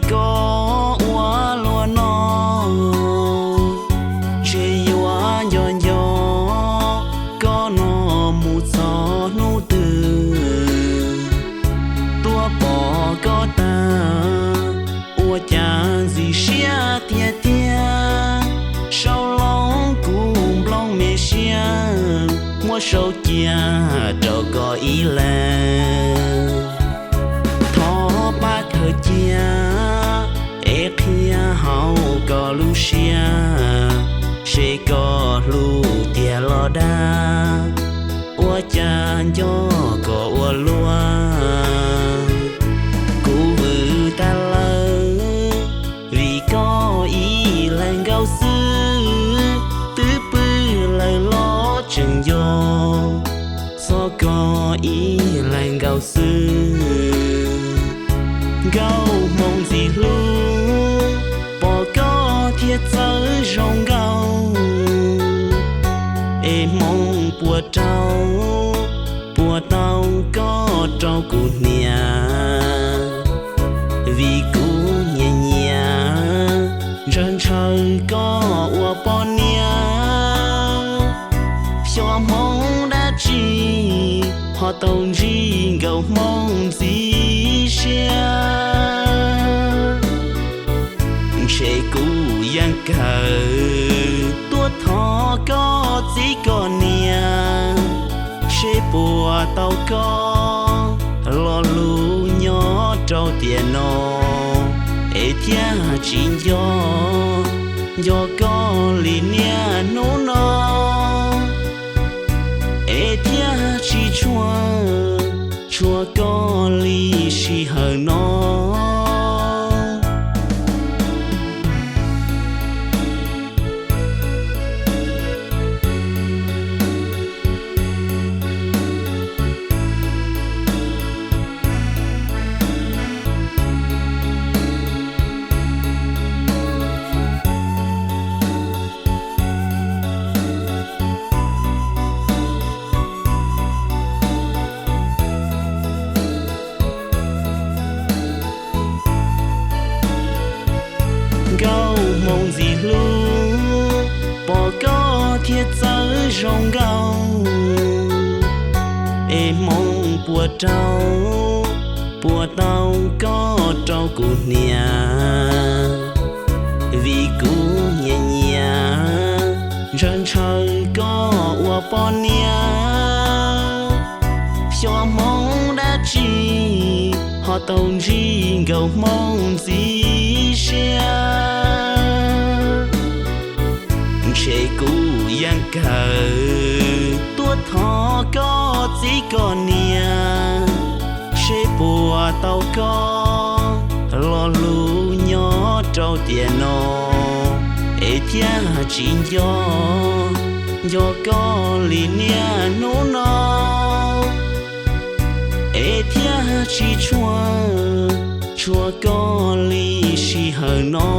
koj ua luaj no, ntshe yuav nco nco koj no mus txog hnub twg. Tuaj pom koj tag, ua cas ntxim siab tiag tiag. Saum loo kuv nplooj me siab, muab sau cia rau koj ib leeg. Thov pab khaws cia es qhia hauv koj lub siab, seb koj hlub tiag los dag, ua cas nco koj ua luaj. Kuv vwm tag lawm, vim koj ib leeg nkaus xwb, twb pw lawm los tseem nco txog koj ib leeg nkaus xwb. Nkauj Hmoo ntxim hlub, pom koj thiaj txawv zoo nkauj, es hmoo puas rau, puas tau koj rau kuv hnia. Vim kuv nyiam nyiam, ntshaw ntshaw koj ua poj niam. Xyov hmoov dab tsi ho tau ntsib nkauj Hmoo ntxim siab. Ntshe kuv yeej kawg tuaj thov koj txiv koj niam, seb puas tau koj lo lus nyob rau tiam no, es thiaj tsis nco, nco koj li niaj hnub no, es thiaj tsis tshua, tshua koj li sij hawm no. Nkauj Hmoo ntxim hlub, pom koj thiaj txawv zoo nkauj, es hmoov puas rau, puas tau koj rau kuv hnia. Vim kuv nyiam nyiam, ntshaw ntshaw koj ua poj niam. Xyov hmoov dab tsi ho tau ntsib nkauj Hmoo ntxim siab. Ntshe kuv yeej kawg tuaj thov koj txiv koj niam, seb puas tau koj lo lus nyob rau tiam no, es thiaj tsis nco, nco koj li niaj hnub no, es thiaj tsis tshua, tshua koj li sij hawm no.